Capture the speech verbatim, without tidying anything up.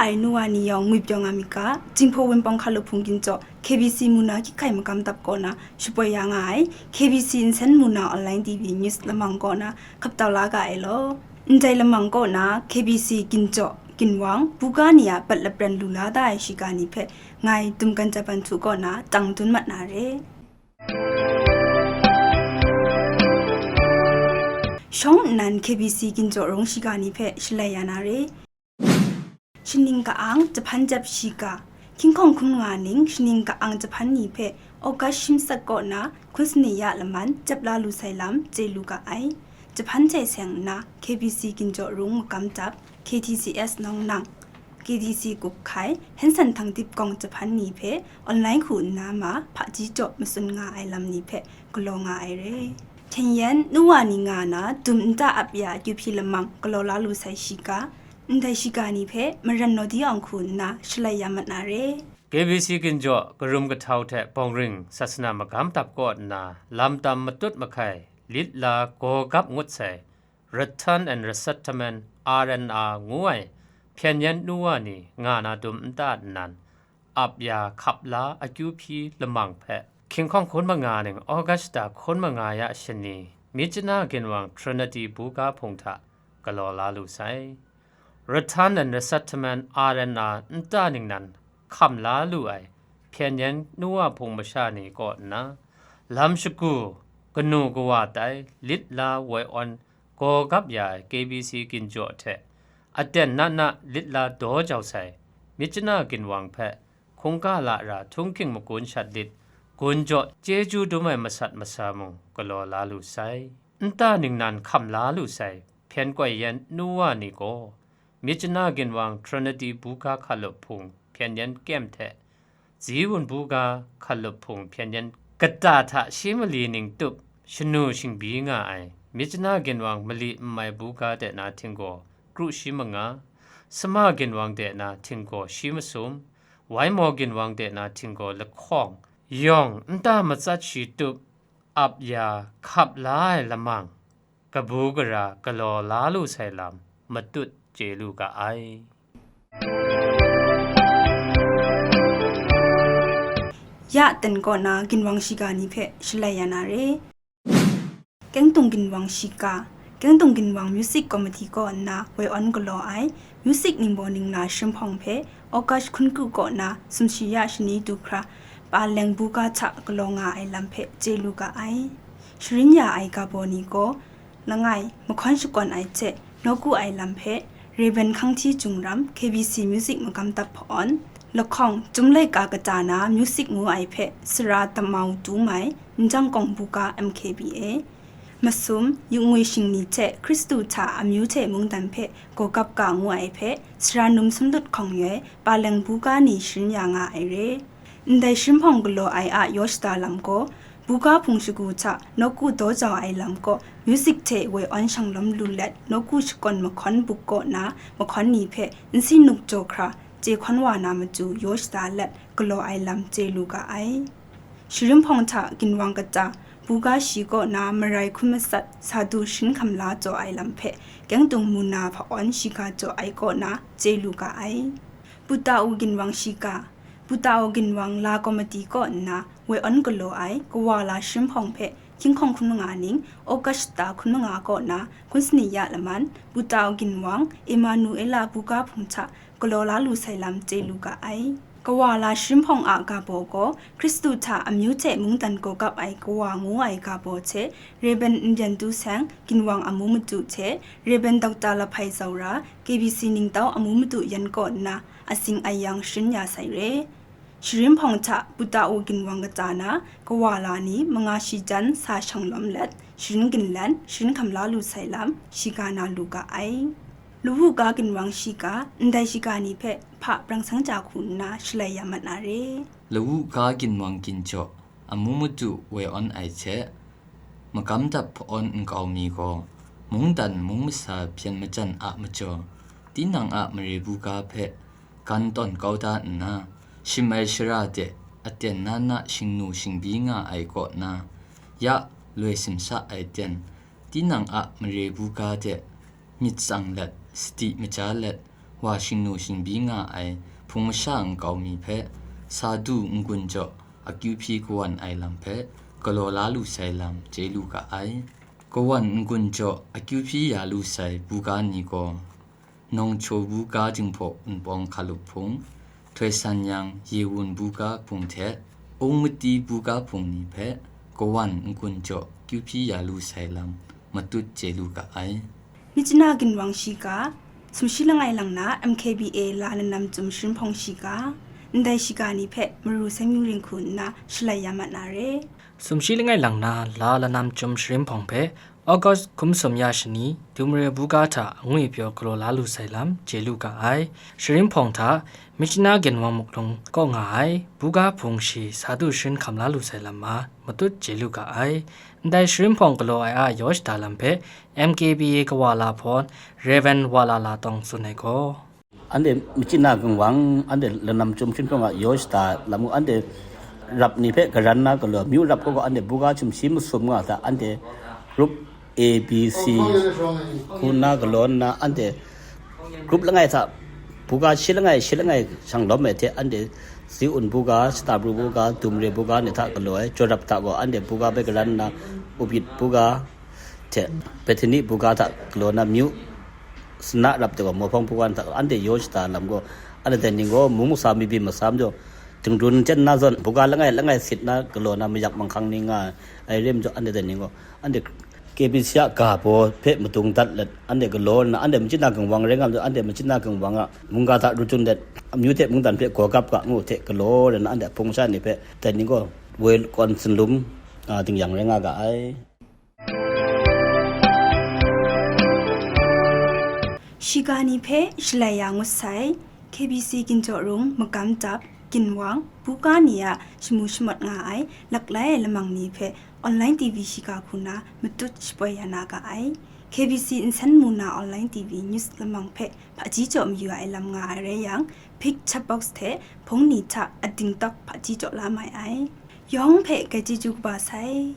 Ai nu wa ni yawng ngwipyaw nga myit ga, Jinghpaw Wunpawng Hkalup Hpung Ginjaw, K B C Muna Hkyik Hkai Magam Dap kaw na shapoi ya nga ai, K B C Nsen Muna Online T V News lamang kaw na hkap tau la ga ai law. Ndai lamang kaw na K B C Ginjaw, Ginwang, buga ni a pat lapran lu la da ai shiga ni hpe ngai Dum Kan Jaban Htu kaw na tang dun mat na re. Shawng nnan K B C Ginjaw Rung shiga ni hpe shalai ya na re. Shaning ka-ang jahpan jep shiga, hkying hkawng hkun nga ning shaning ka-ang jahpan ni hpe August shi masak kaw na hkun sani ya laman jep la lu sai lam chye lu ga ai. Jahpan hte seng nna K B C Ginjaw Rung Magam Dap, K T C S Nawng Nang, K T C Gup Hkai, Hensan Htang Dip Gawng jahpan ni hpe online hku nna ma hpaji jaw matsun nga ai lam ni hpe galaw nga ai re. Hten yan nu wa ni nga na dum nta ap ya akyu hpyi lamang galaw la lu sai shiga, ndai shiga ni hpe Maran Nawdi Awng hku nna shalai ya mat na re. K B C Ginjaw, Karum Kahtau hte Bawngring Sasana Magam Dap kaw nna lam tam matut mahkai lit la gaw gap ngut sai, Return and Resettlement, R and R, ngu ai hpyen yan nu wa ni nga na dum nta nnan, ap ya hkap la akyu hpyi lamang hpe, hkying hkawng hkun manga ning August shata hkun manga ya shani, Myitkyina Ginwang Trinity buga hpung hta galaw la lu sai. Return and Resettlement, R and R, nta ningnan hkam la lu ai hpyen yan nu wa hpung masha ni kaw nna, lam shagu, kanu kawa tai, lit la woi awn gaw gap ya ai K B C Ginjaw hte aten na na lit la daw jau sai, Myitkyina Ginwang hpe hkungga lara htunghking magun shat lit, gun jaw chyeju dum ai masat masa mung galaw la lu sai. Nta ningnan hkam la lu sai, hpyen koi yan nu wa ni gaw, Myitkyina Ginwang Trinity buga hkalup hpung hpyen yan kyem hte, Ziwun buga hkalup hpung hpyen yan kata hta shi mali ning tup shanu shingbyi nga ai, Myitkyina Ginwang mali n mai buga de na htinggaw kru shi manga, Sama Ginwang de na htinggaw shi masum, Waimaw Ginwang de na htinggaw lahkawng, yawng nta matsat shi tup, ap ya hkap la ai lamang, kabu gara galaw la lu sai lam matut chye lu ga ai. Ya ten kaw na ginwang shiga ni hpe shalai ya na re. Kengtung ginwang shiga, Kengtung ginwang music committee kaw nna woi awn galaw ai, music ningbaw ningla shirahpawng hpe August hkun kru kaw na sumshi ya shani du hkra, Paleng buga hta galaw nga ai lam hpe chye lu ga ai. Sharin ya ai ga baw ni gaw, langai, mahkawn shakawn ai hte nawku ai lam hpe, Reverend Hkanghti Jungram, K B C Music Magam Dap Hpa-awn, lahkawng, Chyum Laika Kata Na Music ngu ai hpe, Sara Damau Tumai, Njang Kawng Buga, M K B A, masum, yukngwi shingni hte Hkristu hta amyu hte mungdan hpe gaw gap ga ngu ai hpe, Sara Num Sunlut Hkawng Yoi, Paleng Buga ni sharin ya nga ai re. Ndai shirahpawng galaw ai a yaw shada lam gaw, buga hpung shagu hta nawku daw jau ai lam kaw, music hte woi awn shanglawm lu let, nawku shakawn mahkawn buk kaw na mahkawn ni hpe nsi nuk jaw hkra, chye hkawn wa na matu yaw shada let, galaw ai lam chye lu ga ai. Sharin hpawng hta ginwang kata, buga shi kaw na marai hkun masat, sa du sharin hkam la jaw ai lam hpe, Kengtung Muna Hpa-awn shiga jaw ai kaw na chye lu ga ai. Puta-u ginwang shiga, Puta-u ginwang la komiti kaw nna woi awn galaw ai kawa la shirahpawng hpe, hkying hkawng hkun manga ning, August shata hkun manga kaw na hkun sani ya laman, Puta-u ginwang Emmanuela buga hpung hta galaw la lu sai lam chye lu ga ai. Kawa la shirahpawng a ga baw gaw, Hkristu hta amyu hte mungdan gaw gap ai kawa ngu ai ga baw hte, Reverend Nbyen Tu Seng, ginwang amu madu hte, Reverend Doctor Lahpai Zaura, K B C Ningtau amu madu yan kaw nna, atsing ayang sharin ya sai re. Sharin hpawng hta Puta-u ginwang kata na kawa la ni manga shi jan sa shanglawm let, sharin ginlan, sharin hkam la lu sai lam, shiga na lu ga ai. Lawu ga ginwang shiga, ndai shiga ni hpe hpa brang sang ja hku nna shalai ya mat na re. Lawu ga ginwang ginjaw, amu madu woi awn ai hte, Magam Dap Hpa-awn nkau mi gaw, mungdan mung masa hpyen majan a majaw, tinang a mare buga hpe gan tawn kau da nna, shim ai shara de aten na na shingnu shingbyi nga ai kaw na, ya loi simsa ai ten, tinang a mare buga de myit tsang let, sadi maja let, wa shingnu shingbyi nga ai hpung masha nkau mi hpe, sa du n-gun jaw akyu hpyi kawan ai lam hpe galaw la lu sai lam chye lu ga ai. Kawan n-gun jaw akyu hpyi ya lu sai buga ni gaw, Nawngchaw buga Jinghpaw Wunpawng Hkalup Hpung, Htoi San Yang Ye Wun buga hpung hte, Ung Mati buga hpung ni hpe kawan n-gun jaw kyu hpyi ya lu sai lam matut chye lu ga ai. Myitkyina ginwang shiga, sumshi langai lang na M K B A la lanam chyum sharin hpawng shiga, ndai shiga ni hpe Maru Saimyu Ringhku nna shalai ya mat na re. Sumshi langai lang na la lanam chyum sharin hpawng hpe August hkum sum ya shani, Dumre buga hta angwi pyaw galaw la lu sai lam chye lu ga ai. Sharin hpawng hta, Myitkyina ginwang muklung kaw nga ai, buga hpung shi sa du sharin hkam la lu sai lam ma matut chye lu ga ai. Ndai sharin hpawng galaw ai a yaw shada lam hpe M K B A kawa la hpawn, Rev. Wa La La Tawng tsun ai gaw, Anhte Myitkyina ginwang, anhte lanam chyum sharin hpawng a yaw shada lam gaw, anhte rap ni hpe garan na galaw, myu rap gaw gaw, anhte buga chyum shi masum nga hta, anhte group A B C hku nna galaw nna, anhte group langai hta, buga shi langai, shi langai shang lawm ai hte, anhte Zi Un buga, Shatabu buga, Dumre buga ni hta galaw ai, jaw rap hta gaw, anhte buga hpe garan nna, Upyit buga hte Bethany buga hta galaw na, myu sana rap hte gaw, Mawhpawng buga hta gaw, anhte yaw shada lam gaw, anhte dai ning gaw, mung masa mi byin masam jaw, dingrun ten na zawn, buga langai langai sit na galaw na, mayak manghkang ni nga ai rim jaw, anhte dai ning gaw, anhte K B C a ga baw hpe madung dat let, anhte galaw nna, anhte Myitkyina ginwang rai nga majaw, anhte Myitkyina ginwang a mungga hta ru tsun let, amyu hte mungdan hpe gaw gap ga ngu hte galaw let na, anhte hpung sha ni hpe dai ning gaw, woi kawn sinlum, a, dingyang rai nga ga ai. Shiga ni hpe shalai ya ngut sai, K B C Ginjaw Rung, Magam Dap, Ginwang, buga ni a shamu shamawt nga ai laklai ai lamang ni hpe online T V shiga hku na matut shapoi ya na ga ai. K B C nsen mu na online T V news lamang hpe hpaji jaw mayu ai lam nga ai rai yang, Pink Chat Box hte hpung ni hta ading tawk hpaji jaw la mai ai. Yawng hpe gai chyeju kaba sai.